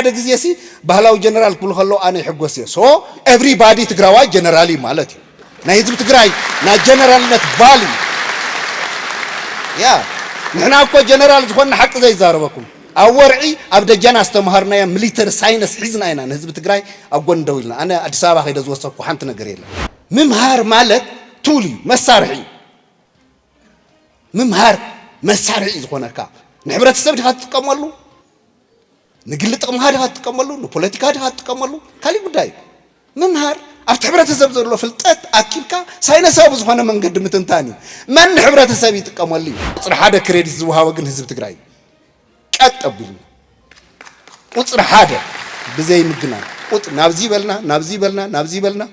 ሓደ ግዜ ሲ ባህላዊ ጀነራል ክብሉ ከለዉ ኣነ ይሕጎስ እየ። So everybody ትግራዋይ ጀነራል እዩ ማለት እዩ። ናይ ህዝቢ ትግራይ ናይ ጀነራልነት ቫልዩ ያ ንሕና እኮ ጀነራል ዝኾንና ሓቂ ዘይዛረበኩም ኣብ ወርዒ ኣብ ደጃና ዝተምሃርናዮ ሚሊተሪ ሳይንስ ሒዝና ኢና ንህዝቢ ትግራይ ኣብ ጎኒ ደው ኢልና። ኣነ ኣዲስ ኣበባ ከይደ ዝወሰድኩ ሓንቲ ነገር የለን። ምምሃር ማለት ቱል እዩ፣ መሳርሒ እዩ። ምምሃር መሳርሒ እዩ ዝኾነካ። ንሕብረተሰብ ዲኻ ትጥቀመሉ? ንግሊ ጥቕምኻ ዲኻ ትጥቀመሉ? ንፖለቲካ ዲኻ ትጥቀመሉ? ካሊእ ጉዳይ እዩ። ምምሃር ኣብቲ ሕብረተሰብ ዘሎ ፍልጠት ኣኪብካ ሳይነሳዊ ብዝኾነ መንገዲ ምትንታን እዩ። መን ንሕብረተሰብ ይጥቀመሉ እዩ? ቁፅሪ ሓደ ክሬዲት ዝወሃቦ ግን ህዝቢ ትግራይ እዩ። ቀጥ ኣቢልና ቁፅሪ ሓደ ብዘይ ምግናን ቁፅ ናብዚ በልና ናብዚ በልና ናብዚ በልና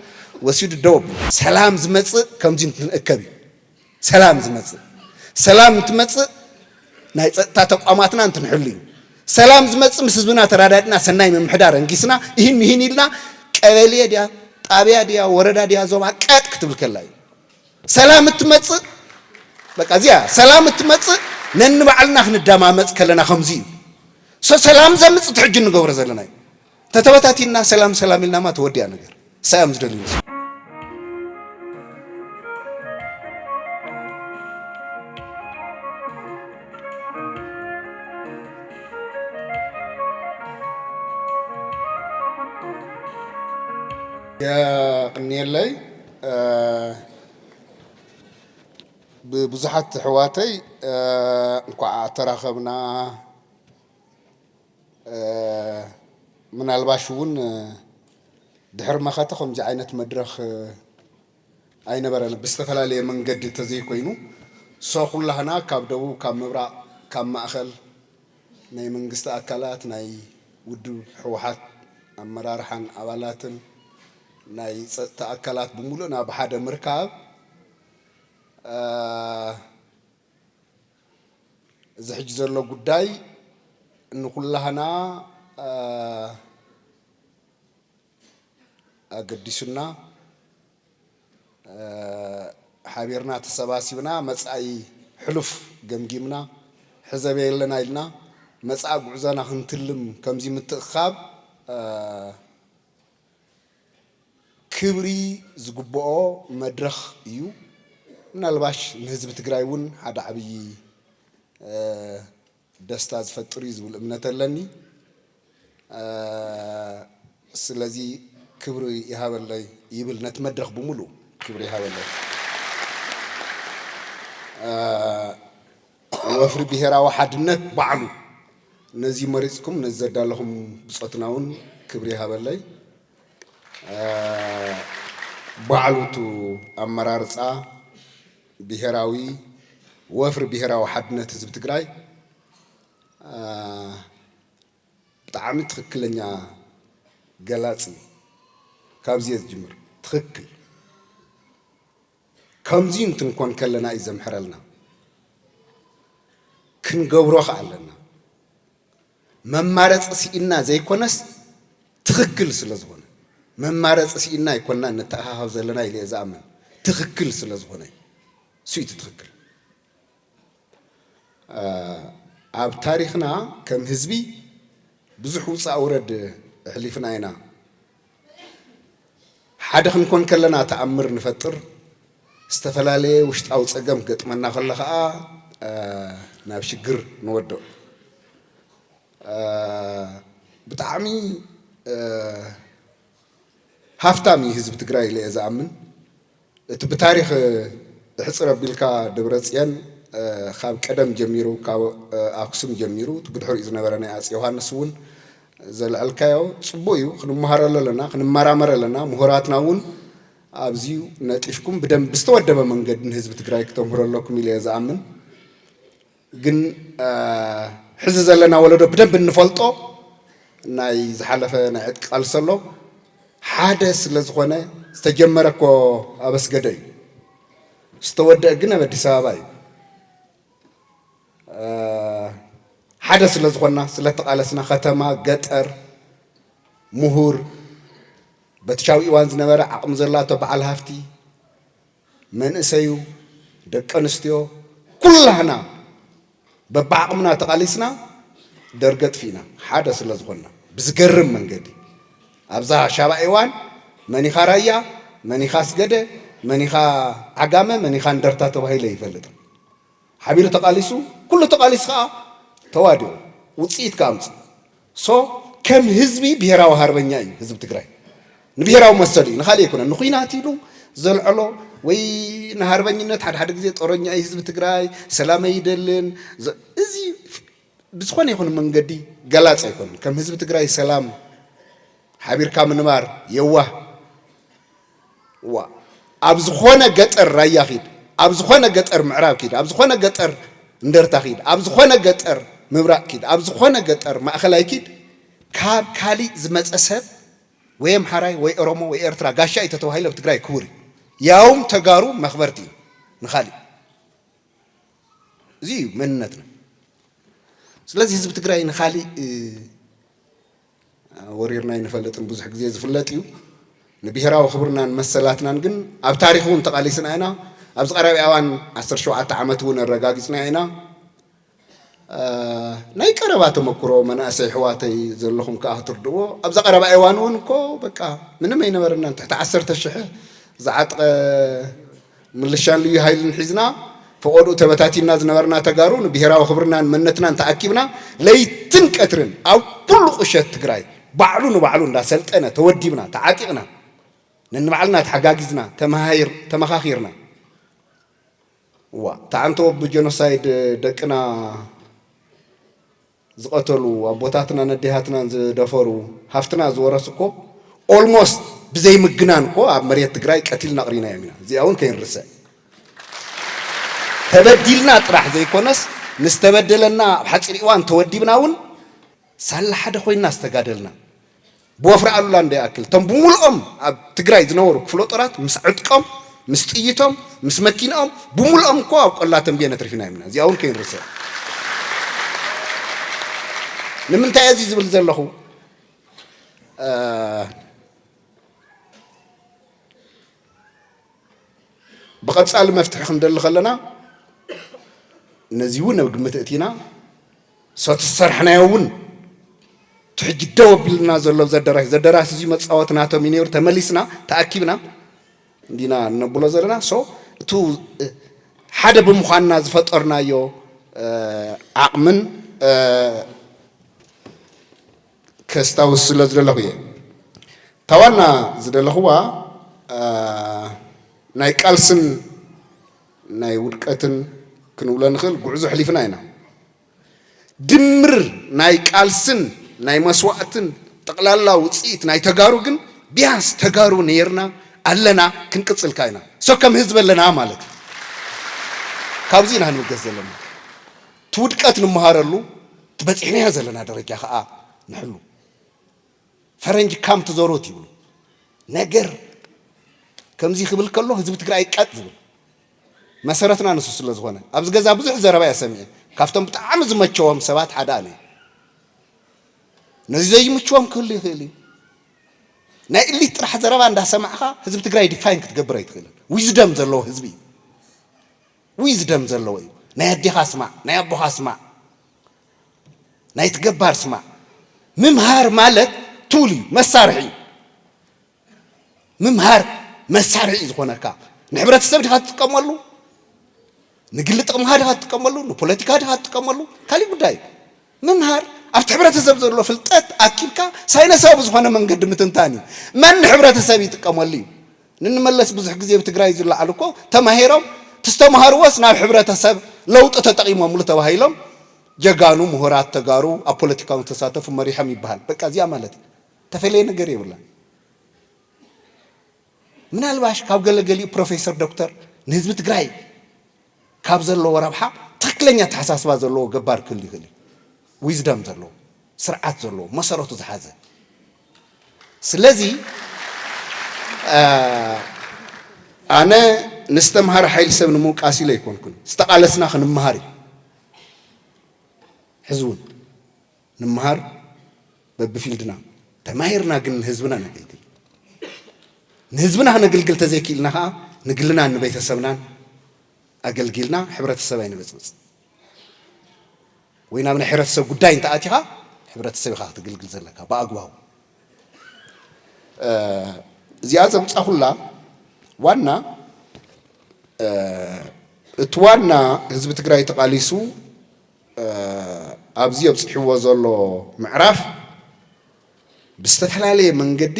ወሲዱ ደው ኣቢሉ። ሰላም ዝመፅእ ከምዚ እንትንእከብ እዩ። ሰላም ዝመፅእ ሰላም እንትመፅእ ናይ ፀጥታ ተቋማትና እንትንሕሉ እዩ። ሰላም ዝመፅእ ምስ ህዝብና ተራዳድና ሰናይ ምምሕዳር ኣንጊስና ይህን ይህን ኢልና ቀበሌ ድያ ጣብያ ድያ ወረዳ ድያ ዞባ ቀጥ ክትብል ከላ እዩ። ሰላም እትመፅእ በቃ እዚኣ ሰላም እትመፅእ ነንባዕልና ክንዳማመፅ ከለና ከምዚ እዩ። So ሰላም ዘምፅእ እቲ ሕጂ እንገብሮ ዘለና እዩ። ተተበታቲና ሰላም ሰላም ኢልናማ ተወዲኣ ነገር ሳይ እዮም ዝደልዩ። የቕንየለይ። ብብዙሓት ኣሕዋተይ እንኳዕ ኣተራኸብና። ምናልባሽ እውን ድሕሪ መኸተ ከምዚ ዓይነት መድረኽ ኣይነበረን ብዝተፈላለየ መንገዲ ተዘይኮይኑ። So ኩላህና ካብ ደቡብ ካብ ምብራቕ ካብ ማእኸል ናይ መንግስቲ ኣካላት ናይ ውድብ ህወሓት ኣመራርሓን ኣባላትን ናይ ፀጥታ ኣካላት ብምሉእና ብሓደ ምርካብ እዚ ሕጂ ዘሎ ጉዳይ ንኩላህና ኣገዲሱና ሓቢርና ተሰባሲብና መፃኢ ሕሉፍ ገምጊምና ሕዘበ የለና ኢልና መፃኢ ጉዕዞና ክንትልም ከምዚ ምትእኻብ ክብሪ ዝግብኦ መድረኽ እዩ። ምናልባሽ ንህዝቢ ትግራይ እውን ሓደ ዓብዪ ደስታ ዝፈጥር እዩ ዝብል እምነት ኣለኒ። ስለዚ ክብሪ ይሃበለይ ይብል ነቲ መድረኽ ብምሉእ ክብሪ ይሃበለይ። ወፍሪ ብሄራዊ ሓድነት ባዕሉ ነዚ መሪፅኩም ነዚ ዘዳለኹም ብፆትና እውን ክብሪ ይሃበለይ። ባዕሉ እቲ ኣመራርፃ ብሄራዊ ወፍሪ ብሄራዊ ሓድነት ህዝቢ ትግራይ ብጣዕሚ ትኽክለኛ ገላፂ እዩ። ካብዚ እየ ዝጅምር። ትኽክል ከምዚ እንትንኮን ከለና እዩ ዘምሕረልና። ክንገብሮ ከ ኣለና። መማረፂ ስኢና ዘይኮነስ ትኽክል ስለ ዝኾነ። መማረፂ ስኢና ኣይኮንና እንተኣኻኸብ ዘለና ኢለ እየ ዝኣምን። ትኽክል ስለ ዝኾነ እዩ። እሱ እዩ እቲ ትኽክል። ኣብ ታሪኽና ከም ህዝቢ ብዙሕ ውፃእ ውረድ ኣሕሊፍና ኢና። ሓደ ክንኮን ከለና ተኣምር ንፈጥር፣ ዝተፈላለየ ውሽጣዊ ፀገም ክገጥመና ከሎ ከዓ ናብ ሽግር ንወድቕ። ብጣዕሚ ሃፍታም እዩ ህዝቢ ትግራይ ኢለ እየ ዝኣምን። እቲ ብታሪክ እሕፅር ኣቢልካ ደብረፅየን ካብ ቀደም ጀሚሩ ካብ ኣክሱም ጀሚሩ እቲ ብድሕሪኡ ዝነበረ ናይ ኣፂ ዮሃንስ እውን ዘልዐልካዮ ፅቡቅ እዩ። ክንመሃረሉ ኣለና፣ ክንመራመር ኣለና። ምሁራትና እውን ኣብዚዩ ነጢፍኩም ብደንብ ብዝተወደበ መንገዲ ንህዝቢ ትግራይ ክተምህሩ ኣለኩም ኢለ እየ ዝኣምን። ግን ሕዚ ዘለና ወለዶ ብደንብ እንፈልጦ ናይ ዝሓለፈ ናይ ዕጥቂ ቃልሲ ኣሎ። ሓደ ስለ ዝኾነ ዝተጀመረ እኮ ኣብ ኣስገደ እዩ። ዝተወደአ ግን ኣብ ኣዲስ ኣበባ እዩ። ሓደ ስለ ዝኾንና ስለ ተቓለስና ከተማ ገጠር ምሁር በቲ ሻው ኢዋን ዝነበረ ዓቕሚ ዘላቶ በዓል ሃፍቲ መንእሰዩ ደቂ ኣንስትዮ ኩላህና በብዓቕምና ተቓሊስና ደርገ ኣጥፊእና ሓደ ስለ ዝኾንና ብዝገርም መንገዲ ኣብዛ ሻባ እዋን መኒኻ ራያ፣ መኒኻ ስገደ፣ መኒኻ ዓጋመ፣ መኒኻ እንደርታ ተባሂለ ይፈልጥ። ሓቢሩ ተቓሊሱ፣ ኩሉ ተቓሊሱ ከዓ ተዋዲኡ ውፅኢት ከኣምፅ። ሶ ከም ህዝቢ ብሄራዊ ሃርበኛ እዩ ህዝቢ ትግራይ። ንብሄራዊ መሰሉ እዩ፣ ንኻሊእ ኣይኮነን። ንኹናት ኢሉ ዘልዐሎ ወይ ንሃርበኝነት ሓደ ሓደ ግዜ ጦረኛ እዩ ህዝቢ ትግራይ፣ ሰላም ኣይደልን። እዚ ብዝኾነ ይኹን መንገዲ ገላፅ ኣይኮነን። ከም ህዝቢ ትግራይ ሰላም ሓቢርካ ምንባር የዋህ ዋ ኣብ ዝኾነ ገጠር ራያ ኪድ፣ ኣብ ዝኾነ ገጠር ምዕራብ ኪድ፣ ኣብ ዝኾነ ገጠር እንደርታ ኪድ፣ ኣብ ዝኾነ ገጠር ምብራቕ ኪድ፣ ኣብ ዝኾነ ገጠር ማእኸላይ ኪድ፣ ካብ ካሊእ ዝመፀ ሰብ ወይ ኣምሓራይ ወይ ኦሮሞ ወይ ኤርትራ ጋሻ እዩ ተተባሂሉ ኣብ ትግራይ ክቡር እዩ። ያውም ተጋሩ መኽበርቲ እዩ ንኻሊእ። እዚ እዩ መንነትና። ስለዚ ህዝቢ ትግራይ ንኻሊእ ወሪርና ኣይንፈልጥን፣ ብዙሕ ግዜ ዝፍለጥ እዩ። ንብሄራዊ ክብርናን መሰላትናን ግን ኣብ ታሪኽ እውን ተቓሊስና ኢና። ኣብዚ ቀረባ እዋን ዓሰርተ ሸውዓተ ዓመት እውን ኣረጋጊፅና ኢና። ናይ ቀረባ ተመክሮ መናእሰይ ኣሕዋተይ ዘለኹም ከዓ ክትርድእዎ፣ ኣብዛ ቀረባ እዋን እውን እኮ በቃ ምንም ኣይነበረናን። ትሕቲ ዓሰርተ ሽሕ ዝዓጥቀ ምልሻን ልዩ ሃይልን ሒዝና ፈቐድኡ ተበታቲንና ዝነበርና ተጋሩ ንብሄራዊ ክብርናን መንነትናን ተኣኪብና ለይትን ቀትርን ኣብ ኩሉ ቁሸት ትግራይ ባዕሉ ንባዕሉ እንዳሰልጠነ ተወዲብና ተዓጢቕና ነንባዕልና ተሓጋጊዝና ተመሃሂር ተመኻኺርና እዋ ተዓንቶ ብጀኖሳይድ ደቅና ዝቐተሉ ኣቦታትና ነዴሃትናን ዝደፈሩ ሃፍትና ዝወረሱ እኮ ኦልሞስት ብዘይምግናን እኮ ኣብ መሬት ትግራይ ቀቲልና ኣቕሪናዮም ኢና። እዚኣ እውን ከይንርስዕ ተበዲልና ጥራሕ ዘይኮነስ ምስ ተበደለና ኣብ ሓፂር እዋን ተወዲብና እውን ሳላ ሓደ ኮይንና ዝተጋደልና ብወፍሪ ኣሉላ እንዳይኣክል እቶም ብምሉኦም ኣብ ትግራይ ዝነበሩ ክፍለ ጦራት ምስ ዕጥቆም ምስ ጥይቶም ምስ መኪናኦም ብምሉኦም እኮ ኣብ ቆላ ተንቤን ኣትሪፍናዮም ኢና። እዚኣ እውን ከይንርስዕ። ንምንታይ እዚ ዝብል ዘለኹ ብቐጻሊ መፍትሒ ክንደሊ ከለና ነዚ እውን ኣብ ግምት እቲና ሰቲ ዝሰርሕናዮ እውን ትሕጂ ደው ኣቢልና ዘሎ ዘደራሽ ዘደራሽ እዚ መፃወቲ ናቶም እዩ ነይሩ። ተመሊስና ተኣኪብና እንዲና እነብሎ ዘለና ሶ እቱ ሓደ ብምዃንና ዝፈጠርናዮ ዓቕምን ከስታውስ ስለ ዝደለኹ እየ። እታ ዋና ዝደለኽዋ ናይ ቃልስን ናይ ውድቀትን ክንብሎ ንኽእል ጉዕዞ ሕሊፍና ኢና። ድምር ናይ ቃልስን ናይ መስዋእትን ጠቕላላ ውፅኢት ናይ ተጋሩ ግን ቢያንስ ተጋሩ ነይርና ኣለና ክንቅፅልካ ኢና። ሶ ከም ህዝቢ ኣለና ማለት እዩ። ካብዚ ኢና ክንብገስ ዘለና። እቲ ውድቀት ንምሃረሉ፣ እቲ በፂሕናዮ ዘለና ደረጃ ከዓ ንሕሉ። ፈረንጂ ካም ትዘሮት ይብሉ። ነገር ከምዚ ክብል ከሎ ህዝቢ ትግራይ ቀጥ ዝብል መሰረትና ንሱ ስለ ዝኾነ ኣብዚ ገዛ ብዙሕ ዘረባ እየ ሰሚዐ። ካብቶም ብጣዕሚ ዝመቸዎም ሰባት ሓደ ኣነ። ነዚ ዘይምችዎም ክህሉ ይኽእል እዩ። ናይ እሊት ጥራሕ ዘረባ እንዳሰማዕኻ ህዝቢ ትግራይ ዲፋይን ክትገብር ኣይትኽእልን። ዊዝደም ዘለዎ ህዝቢ እዩ። ዊዝደም ዘለዎ እዩ። ናይ ኣዴኻ ስማዕ፣ ናይ ኣቦኻ ስማዕ፣ ናይ ትገባር ስማዕ። ምምሃር ማለት ቱል እዩ፣ መሳርሒ እዩ። ምምሃር መሳርሒ እዩ ዝኾነካ። ንሕብረተሰብ ዲኻ ትጥቀመሉ፣ ንግሊ ጥቕምኻ ዲኻ ትጥቀመሉ፣ ንፖለቲካ ዲኻ ትጥቀመሉ፣ ካሊእ ጉዳይ እዩ። ምምሃር ኣብቲ ሕብረተሰብ ዘሎ ፍልጠት ኣኪብካ ሳይነሳዊ ብዝኾነ መንገዲ ምትንታን እዩ። መን ንሕብረተሰብ ይጥቀመሉ እዩ? ንንመለስ ብዙሕ ግዜ ኣብ ትግራይ ዝለዓሉ እኮ ተማሂሮም ትስተምሃርዎስ ናብ ሕብረተሰብ ለውጢ ተጠቒሞምሉ ተባሂሎም ጀጋኑ ምሁራት ተጋሩ ኣብ ፖለቲካውን ተሳተፉ መሪሖም ይበሃል። በቃ እዚኣ ማለት እዩ። ተፈለየ ነገር የብላን። ምናልባሽ ካብ ገለገሊኡ ፕሮፌሰር ዶክተር ንህዝቢ ትግራይ ካብ ዘለዎ ረብሓ ትኽክለኛ ኣተሓሳስባ ዘለዎ ገባር ክህሉ ይኽእል እዩ። ዊዝደም ዘለዎ ስርዓት ዘለዎ መሰረቱ ዝሓዘ ስለዚ ኣነ ንዝተምሃረ ሓይሊ ሰብ ንምውቃስ ኢለ ኣይኮንኩን ዝተቓለስና ክንምሃር እዩ። ሕዚ እውን ንምሃር በብፊልድና ተማሂርና ግን ንህዝብና ነገልግል። ንህዝብና ክነግልግል ተዘይክኢልና ከዓ ንግልናን ንቤተሰብናን ኣገልጊልና ሕብረተሰብ ኣይንበፅብፅ። ወይ ናብ ናይ ሕብረተሰብ ጉዳይ እንተኣቲኻ ሕብረተሰብ ኢኻ ክትግልግል ዘለካ ብኣግባቡ። እ፣ እዚኣ ዘምጻኹላ ዋና፣ እ፣ እቲ ዋና ህዝቢ ትግራይ ተቓሊሱ፣ እ፣ ኣብዚ ኣብጽሕዎ ዘሎ ምዕራፍ ብዝተፈላለየ መንገዲ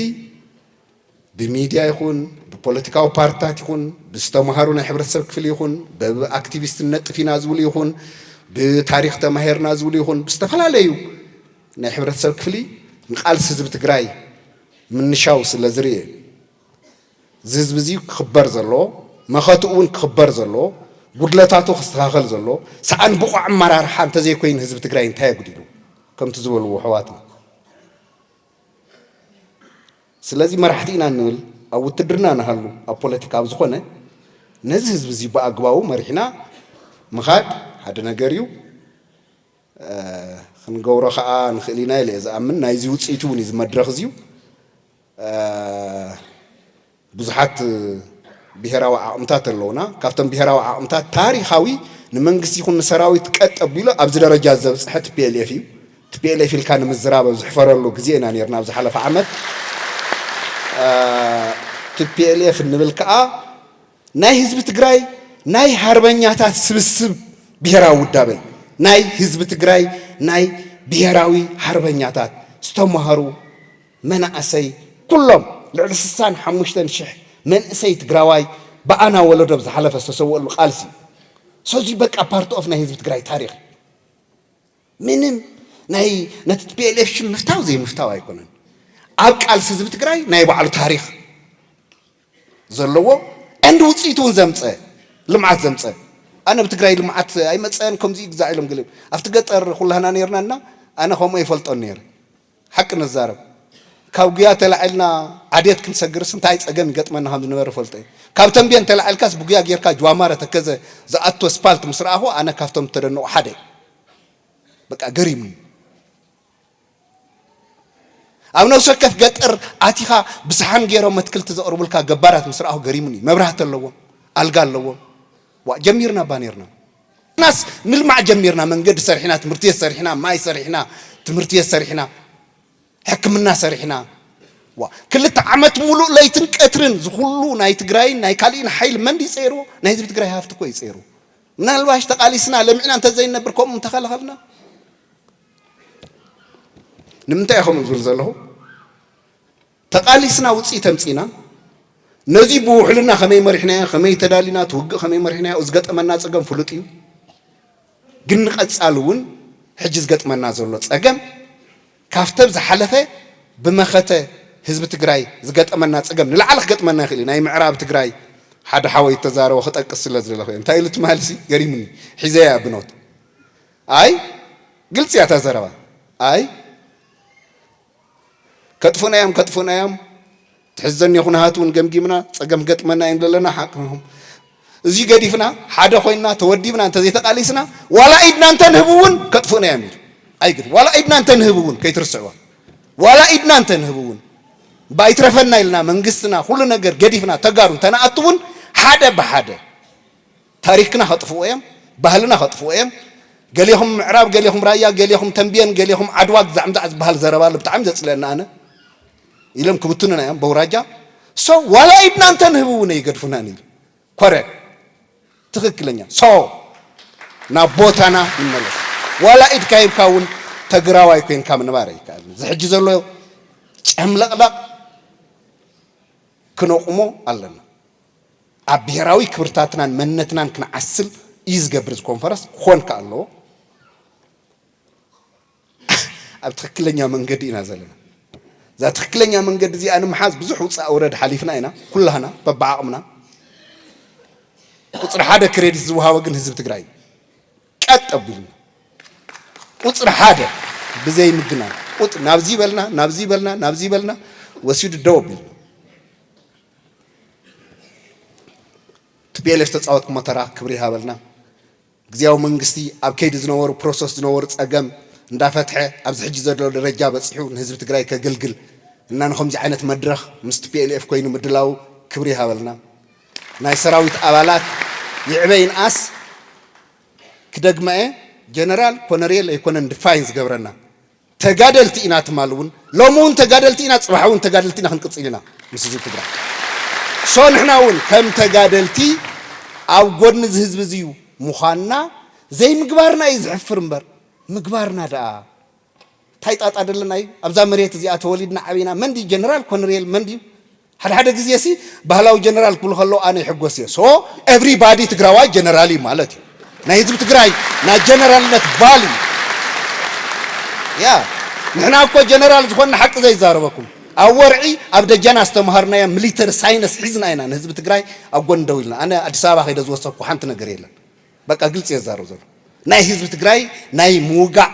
ብሚድያ ይኹን ብፖለቲካዊ ፓርትታት ይኹን ብዝተምሃሩ ናይ ሕብረተሰብ ክፍሊ ይኹን ብኣክቲቪስት ነጥፍ ኢና ዝብሉ ይኹን ብታሪኽ ተማሂርና ዝብሉ ይኹን ብዝተፈላለዩ ናይ ሕብረተሰብ ክፍሊ ንቓልሲ ህዝቢ ትግራይ ምንሻው ስለ ዝርኢ፣ እዚ ህዝቢ እዚ ክኽበር ዘለዎ፣ መኸትኡ እውን ክኽበር ዘለዎ፣ ጉድለታቱ ክስተኻኸል ዘለዎ፣ ሰኣን ብቑዕ ኣመራርሓ እንተዘይኮይኑ ህዝቢ ትግራይ እንታይ ኣጉዲሉ? ከምቲ ዝበልዎ ኣሕዋትና። ስለዚ መራሕቲ ኢና እንብል፣ ኣብ ውትድርና ንሃሉ፣ ኣብ ፖለቲካ፣ ኣብ ዝኾነ፣ ነዚ ህዝቢ እዚ ብኣግባቡ መሪሕና ምኻድ ሓደ ነገር እዩ። እ፣ ክንገብሮ ከዓ ንኽእል ኢና ኢለ እየ ዝኣምን። ናይዚ ውፅኢት እውን እዩ እዚ መድረኽ እዚ እዩ። እ፣ ብዙሓት ብሄራዊ ዓቕምታት ኣለውና። ካብቶም ብሄራዊ ዓቕምታት ታሪኻዊ ንመንግስቲ ይኹን ንሰራዊት ቀጥ ኣቢሉ ኣብዚ ደረጃ ዘብፅሐ ቲ ፒ ኤል ኤፍ እዩ። ቲ ፒ ኤል ኤፍ ኢልካ ንምዝራብ ኣብ ዝሕፈረሉ ግዜ ኢና ነርና ኣብ ዝሓለፈ ዓመት። እ፣ ቲ ፒ ኤል ኤፍ እንብል ከዓ ናይ ህዝቢ ትግራይ ናይ ሃርበኛታት ስብስብ ብሄራዊ ውዳበ እዩ። ናይ ህዝቢ ትግራይ ናይ ብሄራዊ ሃርበኛታት ዝተምሃሩ መናእሰይ ኩሎም ልዕሊ ስሳን ሓሙሽተን ሽሕ መንእሰይ ትግራዋይ ብኣና ወለዶ ኣብ ዝሓለፈ ዝተሰወሉ ቃልሲ እዩ። ሶዚ በቃ ፓርት ኦፍ ናይ ህዝቢ ትግራይ ታሪኽ እዩ። ምንም ናይ ነቲ ቲ ፒ ኤል ኤፍ ሽም ምፍታው ዘይምፍታው ኣይኮነን። ኣብ ቃልሲ ህዝቢ ትግራይ ናይ ባዕሉ ታሪኽ ዘለዎ and ውፅኢት እውን ዘምፀ ልምዓት ዘምፀ። ኣነ ብትግራይ ልምዓት ኣይመፀን ከምዚ ይግዛእ ኢሎም ገለ ኣብቲ ገጠር ኩላህና ነርና እና ኣነ ከምኡ ይፈልጦን ነይረ። ሓቂ ንዛረብ ካብ ጉያ ተላዒልና ዓዴት ክንሰግርስ እንታይ ፀገም ይገጥመና ከም ዝነበረ ፈልጦ እዩ። ካብ ተንቤን ተላዒልካስ ብጉያ ጌርካ ጅዋማረ ተከዘ ዝኣቱ ኣስፓልት ምስ ረኣኹ ኣነ ካብቶም ዝተደነቑ ሓደ በቃ ገሪምኒ። ኣብ ነፍሲ ወከፍ ገጠር ኣቲኻ ብሰሓን ገይሮም መትክልቲ ዘቕርቡልካ ገባራት ምስ ረኣኹ ገሪሙኒ። መብራህቲ ኣለዎም፣ ኣልጋ ኣለዎም። ዋ ጀሚርና እባ ነርና። ናስ ንልማዕ ጀሚርና፣ መንገዲ ሰሪሕና፣ ትምህርቲ ቤት ሰሪሕና፣ ማይ ሰሪሕና፣ ትምህርቲ ቤት ሰሪሕና፣ ሕክምና ሰሪሕና። ዋ ክልተ ዓመት ሙሉእ ለይትን ቀትርን ዝኹሉ ናይ ትግራይን ናይ ካሊእን ሓይሊ መን ድዩ ፀይርዎ? ናይ ህዝቢ ትግራይ ሃፍቲ እኮ እዩ ፀይርዎ። ምናልባሽ ተቓሊስና ለሚዕና እንተዘይንነብር ከምኡ እንተኸለኸልና። ንምንታይ ኢኹም ዝብል ዘለኹ? ተቓሊስና ውፅኢት ኣምፂእና ነዚ ብውሕልና ከመይ መሪሕናዮ፣ ከመይ ተዳሊና፣ እቲ ውግእ ከመይ መሪሕናዮ፣ እዚ ገጠመና ፀገም ፍሉጥ እዩ። ግን ንቐፃሊ እውን ሕጂ ዝገጥመና ዘሎ ፀገም ካብቲ ኣብ ዝሓለፈ ብመኸተ ህዝቢ ትግራይ ዝገጠመና ፀገም ንላዕሊ ክገጥመና ይኽእል እዩ። ናይ ምዕራብ ትግራይ ሓደ ሓወይ ተዛረቦ ክጠቅስ ስለ ዝደለኹ እየ። እንታይ ኢሉ ትማልሲ ገሪሙኒ። ሒዘያ ብኖት ኣይ ግልፂ እያ እታ ዘረባ። ኣይ ከጥፉና እዮም ከጥፉና እዮም። ትሕዘኒ ኩነታት እውን ገምጊምና ፀገም ገጥመና እዮም ዘለና ሓቅኹም። እዚ ገዲፍና ሓደ ኮይንና ተወዲብና እንተዘይተቃሊስና ዋላ ኢድና እንተንህብ እውን ከጥፉና እዮም ኢሉ ኣይግድ ዋላ ኢድና እንተንህብ እውን ከይትርስዕዋ ዋላ ኢድና እንተንህብ እውን ባይትረፈና ኢልና መንግስትና ኩሉ ነገር ገዲፍና ተጋሩ እንተንኣቱ እውን ሓደ ብሓደ ታሪክና ከጥፍኡ እዮም፣ ባህልና ከጥፍኡ እዮም። ገሌኹም ምዕራብ፣ ገሌኹም ራያ፣ ገሌኹም ተንቤን፣ ገሌኹም ዓድዋ ግዛዕ ምዛዕ ዝበሃል ዘረባ ኣሎ ብጣዕሚ ዘፅለአና ኣነ ኢሎም ክብትኑና እዮም በውራጃ። ሶ ዋላ ኢድና እንተንህብ እውን ኣይገድፉናን ኢሉ ኮረ ትኽክለኛ ሶ ናብ ቦታና ንመለስ። ዋላ ኢድካ ሂብካ እውን ተግራዋይ ኮይንካ ምንባር ኣይከኣልን። እዚ ሕጂ ዘሎ ጨምለቕለቕ ክነቑሞ ኣለና። ኣብ ብሄራዊ ክብርታትናን መንነትናን ክንዓስል እዩ ዝገብር እዚ ኮንፈረንስ ክኾን ከ ኣለዎ። ኣብ ትኽክለኛ መንገዲ ኢና ዘለና። እዛ ትኽክለኛ መንገዲ እዚኣ ንምሓዝ ብዙሕ ውፃእ ውረድ ሓሊፍና ኢና ኩላህና በብዓቕምና። ቁፅሪ ሓደ ክሬዲት ዝወሃቦ ግን ህዝቢ ትግራይ እዩ። ቀጥ ኣቢልና ቁፅሪ ሓደ ብዘይ ምግናን ቁፅ ናብዚ በልና ናብዚ በልና ናብዚ በልና ወሲዱ ደው ኣቢልና። ቲ ፒ ኤል ኤፍ ዝተፃወትኩሞ ተራ ክብሪ ይሃበልና። ግዝያዊ መንግስቲ ኣብ ከይዲ ዝነበሩ ፕሮሰስ ዝነበሩ ፀገም እንዳፈትሐ ኣብዚ ሕጂ ዘሎ ደረጃ በፂሑ ንህዝቢ ትግራይ ከገልግል እና ንከምዚ ዓይነት መድረኽ ምስ ቲ ፒ ኤል ኤፍ ኮይኑ ምድላው ክብሪ ይሃበልና። ናይ ሰራዊት ኣባላት ይዕበ ይንኣስ ክደግመ እየ ጀነራል ኮነሬል ኣይኮነን ድፋይን ዝገብረና ተጋደልቲ ኢና ትማል እውን፣ ሎሚ እውን ተጋደልቲ ኢና፣ ፅባሕ እውን ተጋደልቲ ኢና ክንቅፅል ኢና ምስ ህዝቢ ትግራይ። ሶ ንሕና እውን ከም ተጋደልቲ ኣብ ጎድኒ እዚ ህዝቢ እዚ እዩ ምዃንና ዘይምግባርና እዩ ዝሕፍር እምበር፣ ምግባርና ደኣ እንታይ ጣጣ ደለና እዩ? ኣብዛ መሬት እዚኣ ተወሊድና ዓቢና፣ መን ድዩ ጀነራል ኮነሬል መን ድዩ? ሓደ ሓደ ግዜ ሲ ባህላዊ ጀነራል ክብሉ ከለዉ ኣነ ይሕጎስ እየ። ሶ ኤቭሪባዲ ትግራዋይ ጀነራል እዩ ማለት እዩ። ናይ ህዝቢ ትግራይ ናይ ጀነራልነት ቫልዩ ያ ንሕና እኮ ጀነራል ዝኾንና ሓቂ ዘይዛረበኩም ኣብ ወርዒ ኣብ ደጃና ዝተምሃርናዮ ሚሊተሪ ሳይነስ ሒዝና ኢና ንህዝቢ ትግራይ ኣብ ጎኒ ደው ኢልና። ኣነ ኣዲስ ኣበባ ከይደ ዝወሰድኩ ሓንቲ ነገር የለን። በቃ ግልፂ እየ ዝዛረብ ዘሎ። ናይ ህዝቢ ትግራይ ናይ ምውጋእ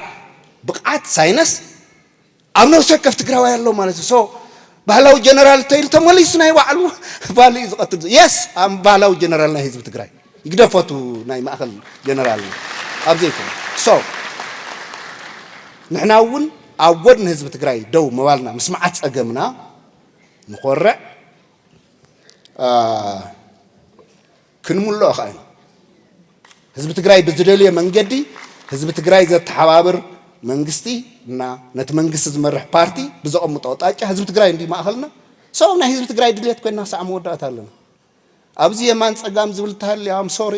ብቕዓት ሳይነስ ኣብ ነፍሲ ወከፍ ትግራዋይ ኣሎ ማለት እዩ። ሶ ባህላዊ ጀነራል ተይሉ ተመሊሱ ናይ ባዕሉ ባሉ እዩ ዝቐትል። የስ ኣም ባህላዊ ጀነራል ናይ ህዝቢ ትግራይ ይግደፈቱ ናይ ማእኸል ጀነራል ኣብ ዘይኮነ ሶ ንሕና እውን ኣብ ጎድኒ ህዝቢ ትግራይ ደው ምባልና ምስ መዓት ፀገምና ንኾርዕ አ፣ ክንምልኦ ኸዓ ኢና። ህዝቢ ትግራይ ብዝደልዮ መንገዲ ህዝቢ ትግራይ ዘተሓባብር መንግስቲ እና ነቲ መንግስቲ ዝመርሕ ፓርቲ ብዘቐምጦ ኣቕጣጫ ህዝቢ ትግራይ እንዲ ማእኸልና ሰው ናይ ህዝቢ ትግራይ ድልየት ኮይና ክሳዕ መወዳእታ ኣለና። ኣብዚ የማን ፀጋም ዝብል ተሃልያ ኣም ሶሪ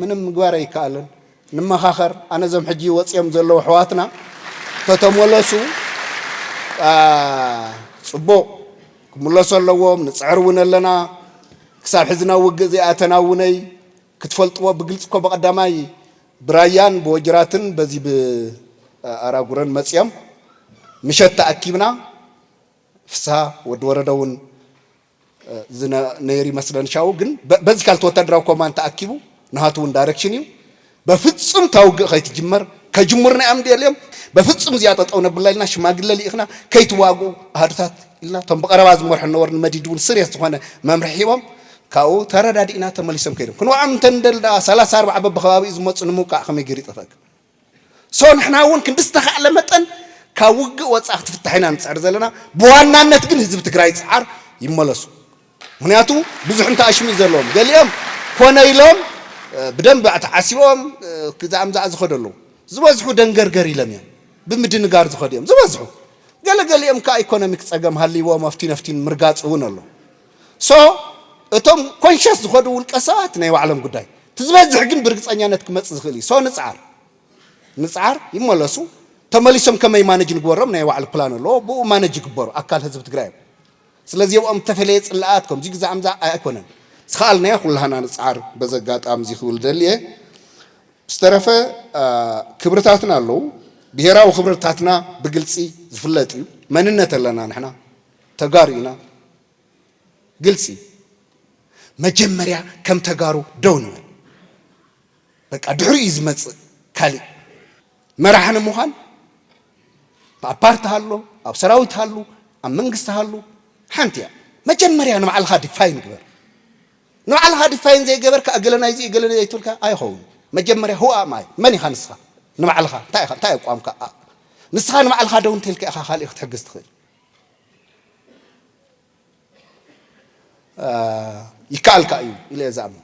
ምንም ምግባር ኣይከኣልን። ንመኻኸር ኣነ እዞም ሕጂ ወፂኦም ዘለዉ ኣሕዋትና ተተመለሱ አ፣ ፅቡቕ ክምለሱ ኣለዎም። ንፅዕር እውን ኣለና። ክሳብ ሕዚ ናብ ውግእ ዘይኣተና እውነይ ክትፈልጥዎ ብግልፂ እኮ ብቐዳማይ ብራያን ብወጅራትን በዚ ብኣራጉረን መፅዮም ምሸት ተኣኪብና ፍስሃ ወዲ ወረደ እውን ዝነ- ነይሩ ይመስለን ሻው ግን በ- በዚ ካልቲ ወታደራዊ ኮማንድ ተኣኪቡ ንሃቱ እውን ዳይሬክሽን እዩ በፍፁም እታ ውግእ ከይትጅመር ከጅምሩና እዮም ደልዮም በፍፁም እዚኣ ጠጠው ነብላ ኢልና ሽማግለ ልኢኽና ከይትዋግኡ ኣሃዱታት ኢልና እቶም ብቐረባ ዝመርሑ ነበሩ ንመዲድ እውን ስርየስ ዝኾነ መምርሒ ሂቦም ካብኡ ተረዳዲእና ተመሊሶም ከይዶም ክንዋዖም እንተንደል ደኣ ሰላሳ ኣርባዓ በብኸባቢኡ ዝመፁ ንምውቃዕ ከመይ ገይሩ ይጠፈእካ ሶ ንሕና እውን ክንዲ ዝተኻእለ መጠን ካብ ውግእ ወፃእ ክትፍታሕ ኢና ንፅዕር ዘለና ብዋናነት ግን ህዝቢ ትግራይ ፅዓር ይመለሱ ምክንያቱ ብዙሕ እንተ ኣሽሙ እዩ ዘለዎም ገሊኦም ኮነ ኢሎም ብደንብ ተዓሲቦም ክዛምዛዕ ዝኸዱ ኣለዉ ዝበዝሑ ደንገርገር ኢሎም እዮም ብምድንጋር ዝኸዱ እዮም ዝበዝሑ ገለገሊኦም ከዓ ኢኮኖሚክ ፀገም ሃልይዎም ኣፍቲን ኣፍቲን ምርጋፅ እውን ኣሎ ሶ እቶም ኮንሸስ ዝኾዱ ውልቀ ሰባት ናይ ባዕሎም ጉዳይ እቲ ዝበዝሕ ግን ብርግፀኛነት ክመፅእ ዝኽእል እዩ ሶ ንፅዓር ንፅዓር ይመለሱ ተመሊሶም ከመይ ማነጅ ንግበሮም ናይ ባዕሉ ፕላን ኣለዎ ብኡ ማነጅ ይግበሩ ኣካል ህዝቢ ትግራይ እዮም ስለዚ ኣብኦም እተፈለየ ፅላኣት ከምዚ ግዛዕ ምዛዕ ኣይኮነን ዝኸኣልናዮ ኩላህና ንፅዓር በዚ ኣጋጣሚ እዚ ክብል ደልየ ዝተረፈ ክብርታትና ኣለዉ ብሄራዊ ክብርታትና ብግልፂ ዝፍለጥ እዩ መንነት ኣለና ንሕና ተጋሩ ኢና ግልፂ መጀመርያ ከም ተጋሩ ደው ንበል በቃ ድሕሪኡ እዩ ዝመፅእ ካሊእ መራሒ ንምዃን ኣብ ፓርቲ ሃሎ ኣብ ሰራዊት ሃሉ ኣብ መንግስቲ ሃሉ ሓንቲ እያ መጀመርያ ንባዕልኻ ዲፋይን ግበር ንባዕልኻ ዲፋይን ዘይገበርካ እገለ ናይዚ እገለ ዘይትብልካ ኣይኸውን መጀመርያ who am I መን ኢኻ ንስኻ ንባዕልኻ እንታይ ኢኻ እንታይ ኣቋምካ ንስኻ ንባዕልኻ ደው እንተልካ ኢኻ ካልእ ክትሕግዝ ትኽእል ይከኣልካ እዩ ኢለ እየ ዝኣምን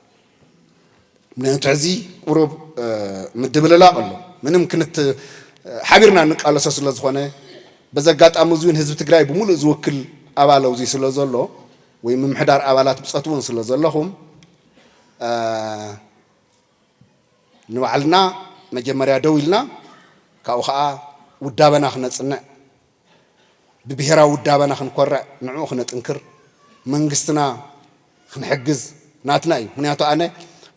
ምክንያቱ ሕዚ ቁሩብ ምድብልላቕ ኣሎ ምንም ክንት ሓቢርና እንቃለሶ ስለ ዝኾነ በዚ ኣጋጣሚ እዚ እውን ህዝቢ ትግራይ ብምሉእ ዝውክል ኣባል ኣብዚ ስለ ዘሎ ወይ ምምሕዳር ኣባላት ብፀት እውን ስለ ዘለኹም ንባዕልና መጀመርያ ደው ኢልና ካብኡ ከዓ ውዳበና ክነፅንዕ ብብሄራዊ ውዳበና ክንኮርዕ ንዕኡ ክነጥንክር መንግስትና ክንሕግዝ ናትና እዩ ምክንያቱ ኣነ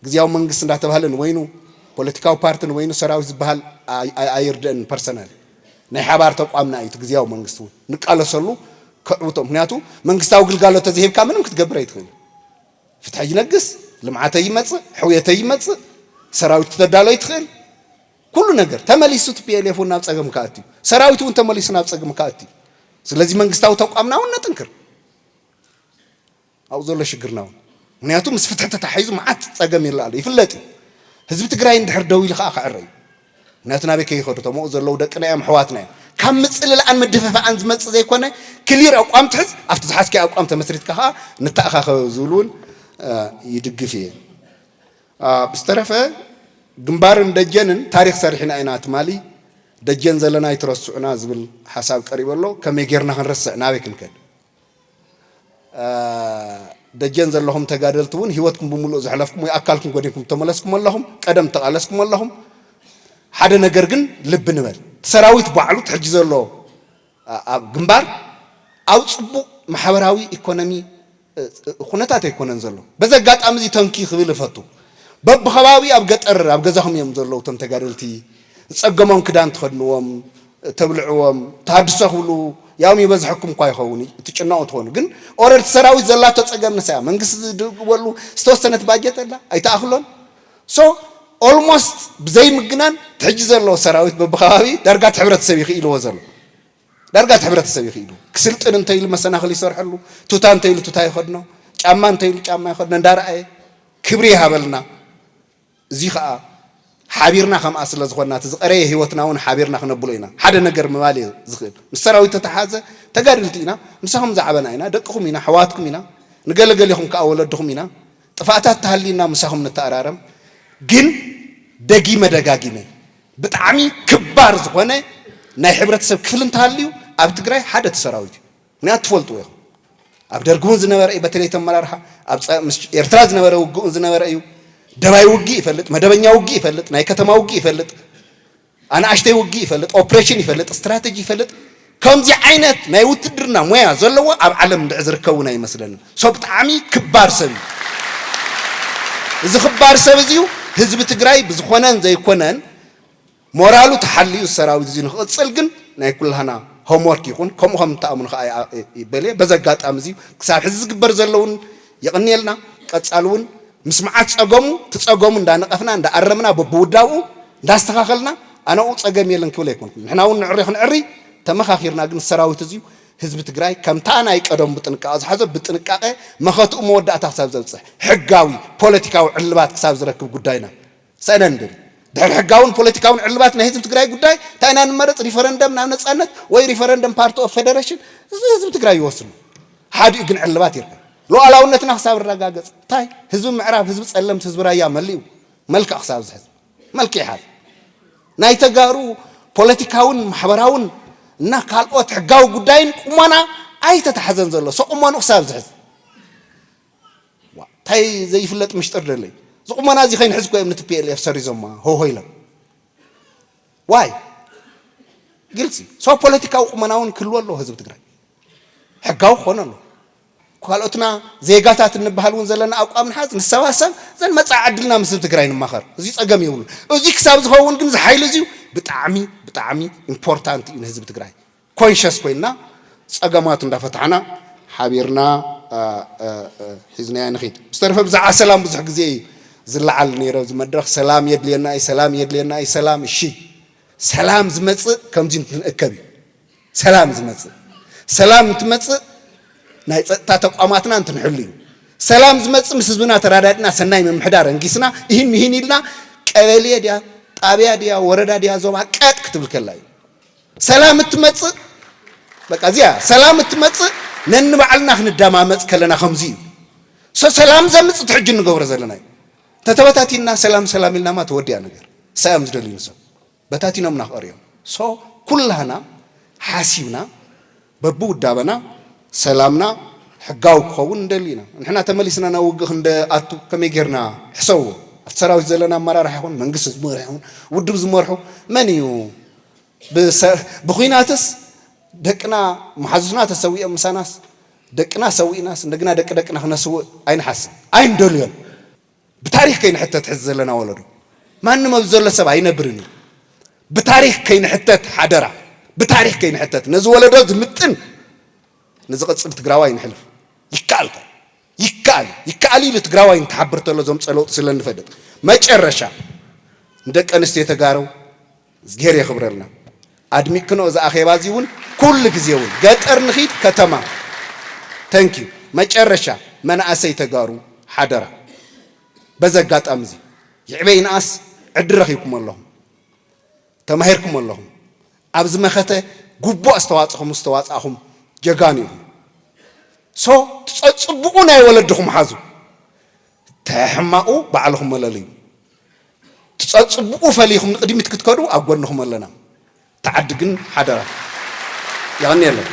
ግዝያዊ መንግስቲ እንዳተባህለ ንወይኑ ፖለቲካዊ ፓርቲ ንወይኑ ሰራዊት ዝበሃል ኣይርድእን ፐርሰናል ናይ ሓባር ተቋምና እዩ ግዝያዊ መንግስቲ እውን ንቃለሰሉ ከዕውቶ ምክንያቱ መንግስታዊ ግልጋሎት ተዘይሂብካ ምንም ክትገብር ኣይትኽእል ፍትሐ ይነግስ፣ ልምዓተ ይመጽእ፣ ሕውየተ ይመጽእ፣ ሰራዊት ክተዳሎ ይትኽእል፣ ኩሉ ነገር ተመሊሱ ቲ ፒ ኤል ኤፍ እውን ናብ ጸገም ክኣቱ እዩ። ሰራዊት እውን ተመሊሱ ናብ ጸገም ክኣቱ እዩ። ስለዚ መንግስታዊ ተቋምና እውን ነጥንክር። ኣብኡ ዘሎ ሽግርና እውን ምክንያቱ ምስ ፍትሒ ተታሒዙ መዓት ጸገም ይረኣ ኣሎ ይፍለጥ እዩ። ህዝቢ ትግራይ እንድሕር ደው ኢሉ ከዓ ክዕረ እዩ። ምክንያቱ ናበይ ከይኸዱ እቶም ኣብኡ ዘለዉ ደቅና እዮም ኣሕዋትና እዮም። ካብ ምጽልላኣን ምድፍፋኣን ዝመጽእ ዘይኮነ ክሊር ኣቋም ትሕዝ ኣብቲ ዝሓዝካዮ ኣቋም ተመስሪትካ ከዓ ንተኣኻኸብ ዝብል እውን ይድግፍ እየ። ብዝተረፈ ግንባርን ደጀንን ታሪክ ሰሪሕና ኢና ትማሊ ደጀን ዘለና ኣይትረስዑና ዝብል ሓሳብ ቀሪቡ ኣሎ። ከመይ ጌርና ክንረስዕ? ናበይ ክንከድ? እ፣ ደጀን ዘለኹም ተጋደልቲ እውን ህይወትኩም ብምሉእ ዘሕለፍኩም ወይ ኣካልኩም ጎዲንኩም ተመለስኩም ኣለኹም፣ ቀደም ተቓለስኩም ኣለኹም። ሓደ ነገር ግን ልቢ ንበል። እቲ ሰራዊት ባዕሉ እቲ ሕጂ ዘሎ ኣ-፣ ኣብ ግንባር ኣብ ጽቡቕ ማሕበራዊ ኢኮኖሚ፣ እ፣ እ፣ ኩነታት ኣይኮነን ዘሎ። በዚ ኣጋጣሚ እዚ ተንኪ ክብል እፈቱ። በብኸባቢ ኣብ ገጠር ኣብ ገዛኹም እዮም ዘለዉ እቶም ተጋደልቲ። ዝጸገሞም ክዳን ትኸድንዎም፣ ተብልዕዎም፣ ተሃድሶ ክብሉ ያውም ይበዝሐኩም እኳ ይኸውን፣ ትጭነቑ ትኾኑ። ግን ኦረድ ሰራዊት ዘላቶ ጸገም ንሳ እያ። መንግስቲ ዝድግበሉ ዝተወሰነት ባጀት ኣላ፣ ኣይተኣኽሎን። ሶ ኦልሞስት ብዘይምግናን እቲ ሕጂ ዘሎ ሰራዊት በብኸባቢ ዳርጋ እቲ ሕብረተሰብ ይኽኢልዎ ዘሎ። ዳርጋ እቲ ሕብረተሰብ ይኽኢሉ። ክስልጥን እንተ ኢሉ መሰናኽል ይሰርሐሉ፣ ቱታ እንተ ኢሉ ቱታ ይኸድኖ፣ ጫማ እንተ ኢሉ ጫማ ይኸድኖ፣ እንዳረኣየ ክብሪ ይሃበልና። እዚ ኸኣ ሓቢርና ከምኣ ስለ ዝኾንና፣ እቲ ዝቐረየ ህይወትና እውን ሓቢርና ክነብሎ ኢና። ሓደ ነገር ምባል እየ ዝኽእል። ምስ ሰራዊት ተተሓዘ ተጋደልቲ ኢና፣ ምሳኹም ዝዓበና ኢና፣ ደቅኹም ኢና፣ ኣሕዋትኩም ኢና፣ ንገለገሊኹም ከኣ ወለድኹም ኢና። ጥፋኣታት ተሃልዩና ምሳኹም ንተኣራረም። ግን ደጊመ ደጋጊመ ብጣዕሚ ክባር ዝኾነ ናይ ሕብረተሰብ ክፍሊ እንተሃልዩ ኣብ ትግራይ ሓደ እቲ ሰራዊት እዩ። ምክንያቱ ትፈልጥዎ ኢኹም። ኣብ ደርጊ እውን ዝነበረ እዩ፣ በተለይ እቲ ኣመራርሓ ኣብ ጸ-፣ ምስ ኤርትራ ዝነበረ ውግእ እውን ዝነበረ እዩ። ደባይ ውግእ ይፈልጥ፣ መደበኛ ውግእ ይፈልጥ፣ ናይ ከተማ ውግእ ይፈልጥ፣ ኣናእሽተይ ውግእ ይፈልጥ፣ ኦፕሬሽን ይፈልጥ፣ ስትራተጂ ይፈልጥ። ከምዚ ዓይነት ናይ ውትድርና ሞያ ዘለዎ ኣብ ዓለም እንድዒ ዝርከብ እውን ኣይመስለንን። ሶ ብጣዕሚ ክባር ሰብ እዩ። እዚ ክባር ሰብ እዚ እዩ ህዝቢ ትግራይ ብዝኾነን ዘይኮነን ሞራሉ ተሓልዩ ሰራዊት እዚ ንክቕጽል ግን ናይ ኩላህና ሆምወርክ ይኹን፣ ከምኡ ከም እትኣምኑ ከዓ ይኣ-፣ ይበል እየ። በዚ ኣጋጣሚ እዚ ክሳብ ሕዚ ዝግበር ዘሎ እውን የቕንየልና። ቀጻሊ እውን ምስ መዓት ጸገሙ፣ እቲ ጸገሙ እንዳነቐፍና፣ እንዳኣረምና፣ በብውዳብኡ እንዳስተኻኸልና፣ ኣነኡ ጸገም የለን ክብል ኣይኮንኩን። ንሕና እውን ንዕሪ ክንዕሪ ተመኻኺርና፣ ግን ሰራዊት እዚ ህዝቢ ትግራይ ከምታ ናይ ቀደሙ ብጥንቃቐ ዝሓዞ፣ ብጥንቃቐ መኸትኡ መወዳእታ ክሳብ ዘብጽሕ፣ ሕጋዊ ፖለቲካዊ ዕልባት ክሳብ ዝረክብ ጉዳይና ሰእነ ንደሊ። ድሕሪ ሕጋውን ፖለቲካውን ዕልባት ናይ ህዝቢ ትግራይ ጉዳይ እንታይ ኢና ንመረጽ? ሪፈረንደም ናብ ነጻነት ወይ ሪፈረንደም ፓርቲ ኦፍ ፌደሬሽን? እዚ ህዝቢ ትግራይ ይወስኑ። ሓዲኡ ግን ዕልባት ይርከብ። ሉዓላውነትና ክሳብ ይረጋገጽ። እንታይ? ህዝቢ ምዕራብ፣ ህዝቢ ጸለምቲ፣ ህዝቢ ራያ መሊኡ መልክዕ ክሳብ ዝሕዝ። መልክዕ ይሓዝ። ናይ ተጋሩ ፖለቲካውን ማሕበራውን እና ካልኦት ሕጋዊ ጉዳይን ቁመና ኣይተታሕዘን ዘሎ። ሰቁመኑ ክሳብ ዝሕዝ። ዋ፣ እንታይ ዘይፍለጥ ምሽጥር ደለይ? እዚ ቁመና እዚ ከይንሕዝ እኮ እዮም ን ቲ ፒ ኤል ኤፍ ሰሪዞማ፣ ሆሆ ኢሎም። ዋይ? ግልጺ። ሶ ፖለቲካዊ ቁመና እውን ክህልዎ ኣለዎ ህዝቢ ትግራይ። ሕጋዊ ክኾን ኣለዎ። ካልኦትና ዜጋታት እንበሃል እውን ዘለና ኣቋም ንሓዝ፣ ንሰባሰብ፣ ዘን መጻኢ ዕድልና ምስ ህዝቢ ትግራይ ንማኸር። እዚ ጸገም የብሉ። እዚ ክሳብ ዝኸውን ግን እዚ ሓይሊ እዚ ብጣዕሚ፣ ብጣዕሚ ኢምፖርታንት እዩ ንህዝቢ ትግራይ። ኮንሸስ ኮይንና ጸገማት እንዳፈታሕና ሓቢርና፣ እ፣ እ፣ እ፣ ሒዝናዮ ንኺድ። ዝተረፈ ብዛዕባ ሰላም ብዙሕ ግዜ እዩ ዝለዓል ነይሩ ኣብዚ መድረኽ። ሰላም የድልየና እዩ፣ ሰላም የድልየና እዩ፣ ሰላም። እሺ፣ ሰላም ዝመጽእ ከምዚ እንትንእከብ እዩ። ሰላም ዝመጽእ፣ ሰላም እንትመጽእ ናይ ጸጥታ ተቋማትና እንትንሕሉ እዩ። ሰላም ዝመጽእ ምስ ህዝብና ተራዳድና፣ ሰናይ ምምሕዳር ኣንጊስና፣ ይህን ይህን ኢልና፣ ቀበሌ ድያ፣ ጣብያ ድያ፣ ወረዳ ድያ፣ ዞባ ቀጥ ክትብል ከላ እዩ። ሰላም እትመጽእ፣ በቃ እዚኣ ሰላም እትመጽእ ነንባዕልና ክንደማመጽ ከለና ከምዚ እዩ። ሶ ሰላም ዘምጽእ እቲ ሕጂ እንገብሮ ዘለና እዩ። ተተበታቲንና ሰላም ሰላም ኢልናማ ተወዲኣ ነገር። ሰላም ዝደልዩ ሰብ በታቲኖምና ክቐርዮም። ሶ ኩላህና ሓሲብና በብውዳበና ሰላምና ሕጋዊ ክኸውን ንደሊ ኢና። ንሕና ተመሊስና ናብ ውግእ ክንደኣቱ ከመይ ጌርና? ሕሰብዎ። ኣብቲ ሰራዊት ዘለና ኣመራርሓ ይኹን መንግስቲ ዝመርሑ ይኹን ውድብ ዝመርሑ መን እዩ ብሰ-፣ ብኹናትስ ደቅና መሓዙትና ተሰዊኦም ምሳናስ ደቅና ሰዊእናስ እንደገና ደቂ ደቅና ክነስውእ ኣይንሓስብ፣ ኣይንደልዮን። ብታሪኽ ከይንሕተት ሕዚ ዘለና ወለዶ ማንም ኣብዚ ዘሎ ሰብ ኣይነብርን እዩ። ብታሪኽ ከይንሕተት ሓደራ፣ ብታሪኽ ከይንሕተት ነዚ ወለዶ ዝምጥን ንዝቐጽል ትግራዋይ ንሕልፍ። ይከኣል ከ? ይከኣል፣ ይከኣል ኢሉ ትግራዋይ እንትሓብር ተሎ ዘምፀ ለውጢ ስለ እንፈልጥ መጨረሻ ንደቂ ኣንስትዮ ተጋሩ እዝግሄር የኽብረልና። ኣድሚቅክኖ እዚ ኣኼባ እዚ እውን ኩሉ ግዜ እውን ገጠር ንኺድ ከተማ። ተንኪዩ። መጨረሻ መናእሰይ ተጋሩ ሓደራ በዚ ኣጋጣሚ እዚ ይዕበይ ንኣስ ዕድል ረኺብኩም ኣለኹም። ተማሂርኩም ኣለኹም። ኣብዚ መኸተ ግቡእ ኣስተዋፅኹም ዝተዋፃእኹም ጀጋኑ ኢኹም። ሶ ትፀፅብቑ ናይ ወለድኹም ሓዙ። ተሕማቑ ባዕልኹም መለልዩ። ትፀፅብቑ ፈሊኹም ንቕድሚት ክትከዱ ኣብ ጎንኹም ኣለና። ተዓዲ ግን ሓደራ። የቐንየለይ።